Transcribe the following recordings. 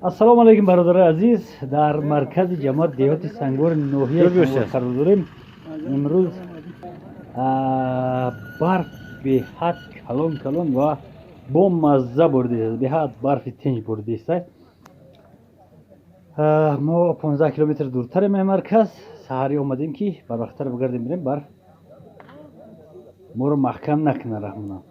Ассалому алайкум, бародарои азиз. Дар маркази ҷамоат деҳоти Сангвори ноҳияи Сангвор қарор дорем. Имрӯз барф беҳад калон калон ва бо мазза боридааст, беҳад барфи тинҷ боридааст. Мо 15 километр дуртарем аз марказ. Саҳарӣ омадем, ки барвақттар бигардем, бирем, барф моро маҳкам накунад, раҳмона.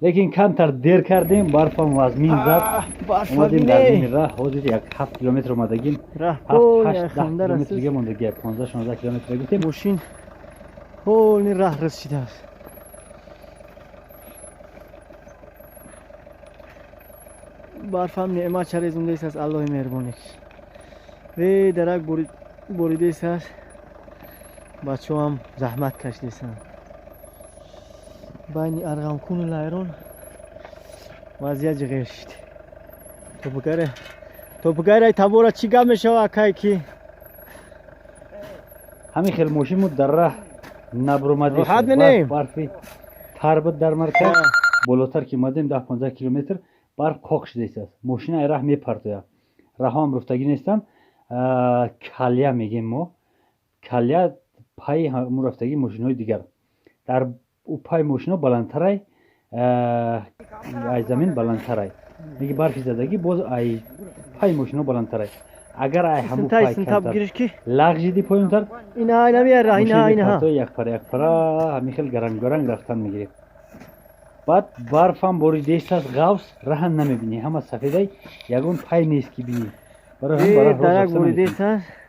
Лекин камтар дер кардем, барфам вазмин зад, омадем дар ними раҳ. Ҳозир як 7 километр омадагим, 7, 8, 10 километр дига мондагия, 15, 16 километр гуфтем. Мошин полный раҳ расидааст. Барфам неъмат чарезондааст аз Аллоҳи меҳрубониш. Ве дарак боридааст, бачаҳоам заҳмат кашидастанд. Байни Арғамкуну Лайрон вазъият ҷиғер шид. Топугари табора чӣ гап мешава, акай ки? Ҳамин хел мошинмо дар раҳ набуромадем. Роҳат менем. Барфи тар буд дар марказ. Болотар ки омадем, 10, 15 километр, барф қоқ шудааст, мошина ай раҳ мепартояд. Раҳоам руфтагӣ нестанд, калия мегем мо, калия пайи ҳамун рафтагии мошинҳои дигар. Дар ӯ пай мошино баландтарай, ай замин баландтарай. Меги барфи задагӣ боз ай пай мошино баландтарай. Агар ай ҳамун пай лағжиди поёнтар, якпара якпара ҳамин хел гаранг-гаранг рафтан мегирем. Баъд барфам боридааст, ғафс, раҳан намебинӣ, ҳама сафедай, ягон пай нест ки бинӣ.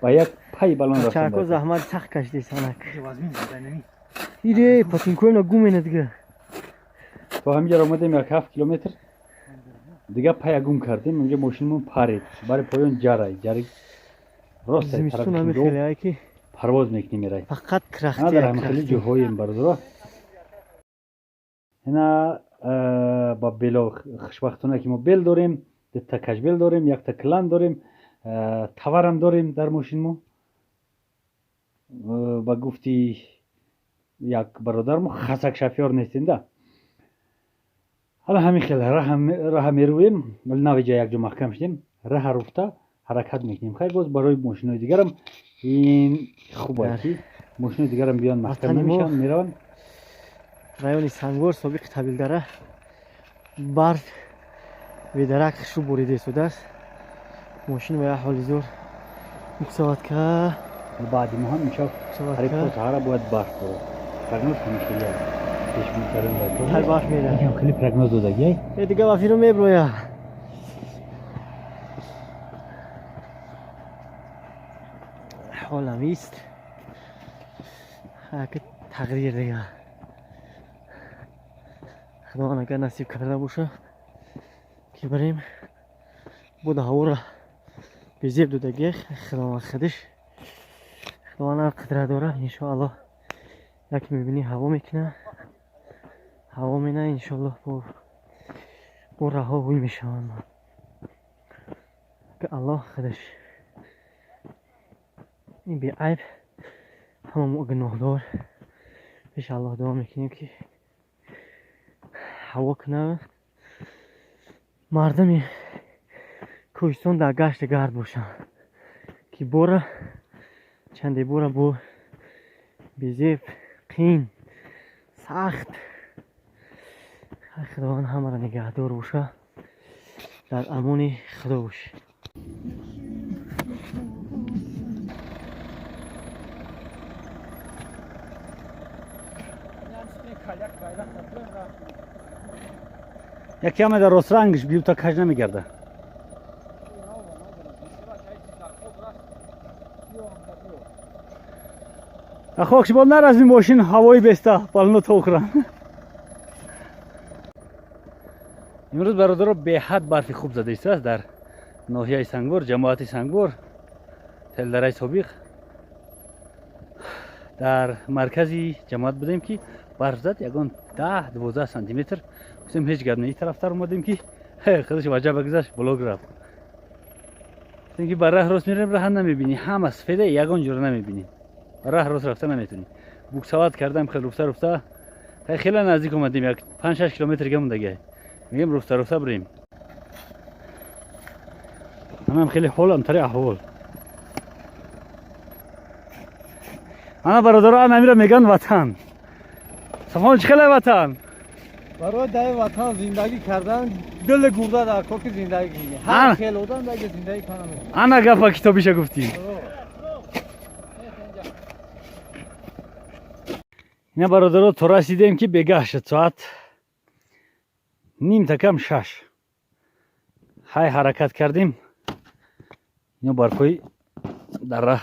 Ба як пай баланд. Рафтан заҳмат сахт кашидесанак. Ире патинкоина гумена дига. То ҳаминҷаро омадем, як 7 километр дига пая гум кардем. Унҷа мошинмон парид, бари поён ҷарай ҷари. Рост парвоз мекунем, мерай. Фақат. Дар ҳамин хели ҷоҳоем, бародаро. Ина ба бело хушбахтона ки мо бел дорем, дута кашбел дорем, якта клан дорем, таварам дорем дар мошинмо. Ба гуфти як бародармо, хасак шофёр нестем да. Ҳала ҳамин хел раҳа мерӯем, навиҷа якҷо маҳкам шудем, раҳа руфта ҳаракат мекунем. Хайр, боз барои мошинои дигарам ин хуб аст, ки мошинои дигарам биён, маҳкам намешаванд, мераванд. Райони Сангвор, собиқи Табилдара, барф бедарак шу борида истодааст. Мошин ба як ҳоли зур муксаватка. Баъди мо ҳам имшаб қариб то саҳара бояд барф борад. Прогноз ҳамин хеле аст. Ҳар барф мера. Хеле прогноз додагиай. Э, дига вафиро меброя. Ҳолам ист тақдир дига. Худованд агар насиб карда боша, ки барем. Буда ҳавора безеб додагӣ Худованд худиш. Худованд қудрат дора, иншоаллоҳ. Як мебинӣ, ҳаво мекуна, ҳаво мена, иншоаллоҳ, бо раҳо ҳуй мешаванд. Аллоҳ худаш ин беайб, ҳама мо гуноҳдор. Пеши Аллоҳ дуо мекунем, ки ҳаво куна, мардуми кӯҳистон дар гашту гард бошанд, ки бора чанде бора бо безеб, қин, сахт. Худованд ҳамаро нигаҳдор боша, дар амони Худо бош. Яке ҳама дар ространгш биюта каж намегарда. Ахок шибол наразми, мошин ҳавои беста бално тохран. Имрӯз, бародаро, беҳад барфи хуб зада истааст дар ноҳияи Сангвор, ҷамоати Сангвор, Телдараи собиқ. Дар маркази ҷамоат будем, ки барф зад ягон 10, 12 сантиметр. Гуфтем, ҳеҷ гап не. Ин тарафтар омадем, ки худаш ваҷаба гузашт, блок рафт. Гуфтем, ки ба раҳ рост мерем, раҳа намебинӣ, ҳама сафеда, ягон ҷура намебинӣ, раҳ рост рафта наметонӣ. Буксовать кардам, хел руфта руфта хеле наздик омадем, як 5, 6 километр гамондагиай. Мегем руфта руфта бирем. Манам хеле ҳолам тари аҳвол. Ана бародаро, ана амира меган ватан. Сафон чӣ хеле ватан? Барои дар ватан зиндагӣ кардан дили гурда дар кор ки зиндагӣ кунӣ. Ҳар хел одам дар зиндагӣ кунам. Ана гапа китобиша гуфтӣ. Ина бародаро, то расидем ки бегаҳ шуд, соат ним такам 6. Ҳай ҳаракат кардем. Ино барфҳои дар раҳ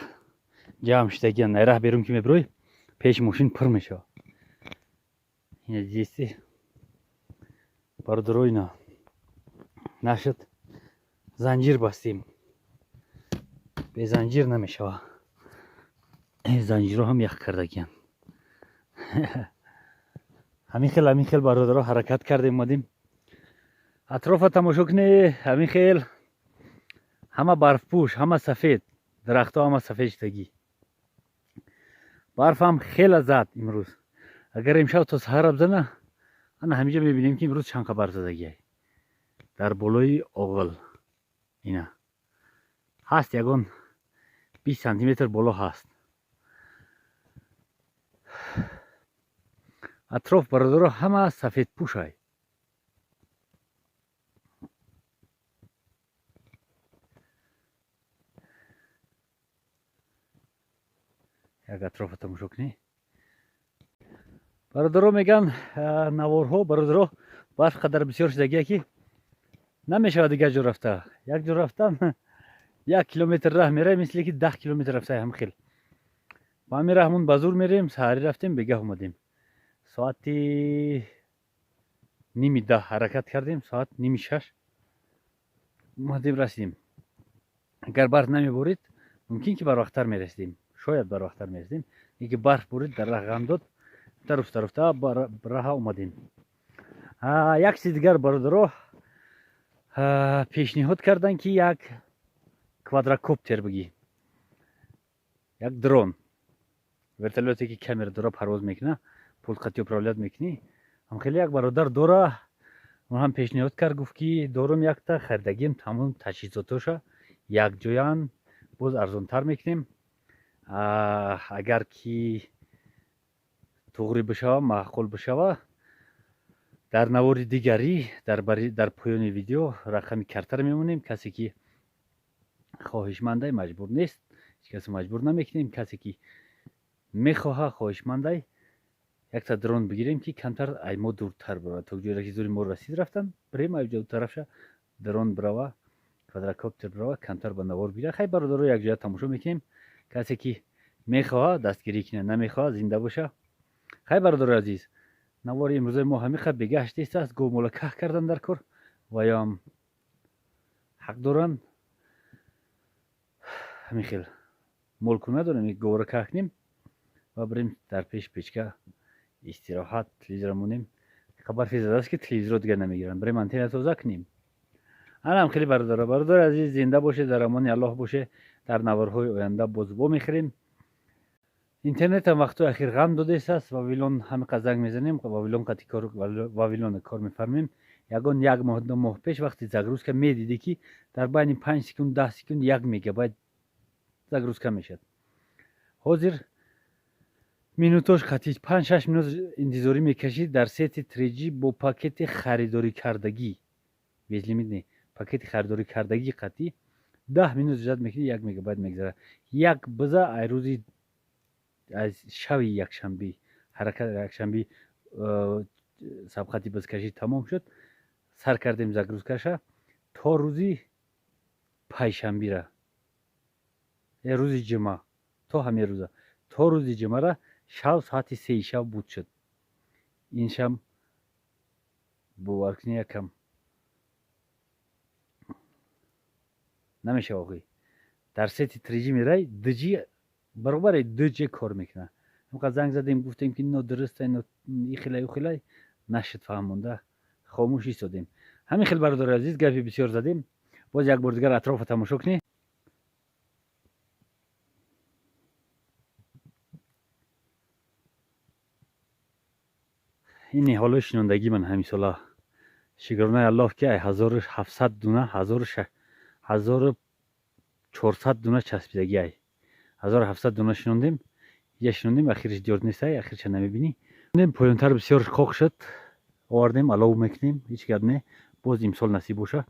ҷамъ шудагиан. Най раҳ берун ки мебирой, пеши мошин пур мешавад. Ина дидисти бародаро, ина нашуд, занҷир бастем. Бе занҷир намешавад. Занҷирҳо ҳам ях кардагиан. Ҳамин хел бародаро ҳаракат кардем, омадем. Атрофа тамошо кунӣ, ҳамин хел ҳама барфпӯш, ҳама сафед, дарахтҳо ҳама сафед шудагӣ. Барф ҳам хеле зад имрӯз. Агар имшаб то саҳар бзана, ана ҳаминҷа мебинем ки имрӯз чанд барф задагиай. Дар болои оғил ина ҳаст, ягон 20 сантиметр боло ҳаст. Атроф бародаро ҳама сафедпӯшай. Як атрофа тамошо кунӣ. Бародаро меган наворҳо, бародаро, барф қадар бисёр шудагия ки намешавад дигар ҷо рафта. Як ҷо рафтан 1 километр раҳ меравем, мисли ки 10 километр рафта ҳам хел. Ба ҳамин раҳмон ба зур мерем, саҳарӣ рафтем, бегаҳ омадем. Соати 9:30 ҳаракат кардем, соат 5:30 омадем, расидем. Агар барф намеборид, мумкин ки барвақттар мерасидем. Шояд барвақттар мерасидем. Лекин барф борид, дар раҳ ғам дод. Руфта руфта раҳа омадем. Як чизи дигар бародаро пешниҳод карданд ки як квадрокоптер бигӣ, як дрон, вертолёте ки камера дора парвоз мекуна, пулт қатъи управлять мекунӣ. Ҳам хеле як бародар дора, он ҳам пешниҳод кард, гуфт ки дорум якта харидагим, тамом таҷҳизотоша якҷоян, боз арзонтар мекунем. Агар ки туғри бишава, маъқул бишава, дар навори дигарӣ дар поёни видео рақами картаро мемонем. Касе ки хоҳишмандай, маҷбур нест, ҳеҷ касе маҷбур намекунем. Касе ки мехоҳа, хоҳишмандай, якта дрон бигирем ки камтар ай мо дуртар бирава, то ҷое ки зури мо расид рафтан, бирем ай ҷо тарафша дрон бирава, квадрокоптер бирава, камтар ба навор бигира. Хай бародаро, якҷоя тамошо мекунем. Касе ки мехоҳа дастгирӣ кунад, намехоҳа зинда боша. Хай бародарои азиз, навори имрӯзаи мо ҳамин қадр бегаҳ шудааст. Аст говмола каҳ кардан дар кор ва ёам ҳақ доранд. Ҳамин хел молку надорем, говро каҳ кунем ва бирем дар пеши печка истироҳат, телевизорро монем. Барфи задааст ки телевизорро дигар намегиранд. Бирем антенна тоза кунем. Анам хеле бародаро, бародари азиз, зинда бошед, дар амони Аллоҳ бошед. Дар наворҳои оянда боз вомехӯрем. Интернет ҳам вақтҳои ахир ғам додааст. Вавилон ҳамин қадр занг мезанем, Вавилон қати кор, Вавилон кор мефармем. Ягон як моҳ, 2 моҳ пеш вақти загрузка медидӣ ки дар байни 5 секунд, 10 секунд 1 мегабайт загрузка мешавад. Ҳозир минутош қатъи 5-6 минут интизорӣ мекашид дар сети 3G бо пакети харидорӣ кардагӣ. Безлимит не, пакети харидорӣ кардагӣ қатъи 10 минут жад мекунӣ, 1 мегабайт мегзарад. Як биза ай рӯзи аз шаби якшанбе ҳаракат, якшанбе сабқати бизкашӣ тамом шуд, сар кардем загрузкаша то рӯзи пайшанбира, рӯзи ҷумъа, то ҳамин рӯза, то рӯзи ҷумъара шаб соати 3 шаб буд шуд. Ин шаб бовар кунӣ якам намешава охи. Дар сети 3G мерай, 2G баробари 2G кор мекунад. Ҳамқадр занг задем, гуфтем ки ино дуруста, ино ихилай ухилай, нашуд фаҳмонда, хомӯш истодем. Ҳамин хел бародари азиз, гапи бисёр задем. Боз як бор дигар атрофа тамошо кунед. Ин ниҳолҳои шинондагӣ ман ҳамин сола Шукронаи Аллоҳ, ки ай 1700 дуна 1400 дуна часпидагӣ, ай 1700 дуна шинондем, я шинондем, ахириш диёр нестай, ахирша намебинӣ. Поёнтар бисёр қоқ шуд, овардем, алов мекунем, ҳеҷ гап не. Боз имсол насиб боша,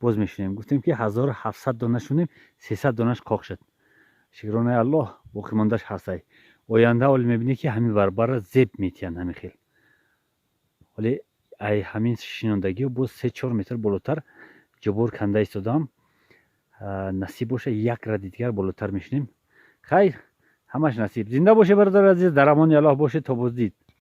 боз мешунем. Гуфтем, ки 1700 дона шунем, 300 донаш қоқ шуд. Шукронаи Аллоҳ, боқимондааш ҳастай. Оянда оли мебинӣ, ки ҳамин барбарра зеб метиҳанд ҳамин хел. Вале ай ҳамин шинондагио боз 3-4 метр болотар ҷубор канда истодам. Насиб боша, як ради дигар болотар мешунем. Хайр, ҳамаш насиб. Зинда боше, бародари азиз, дар амони Аллоҳ бошед, то боздид.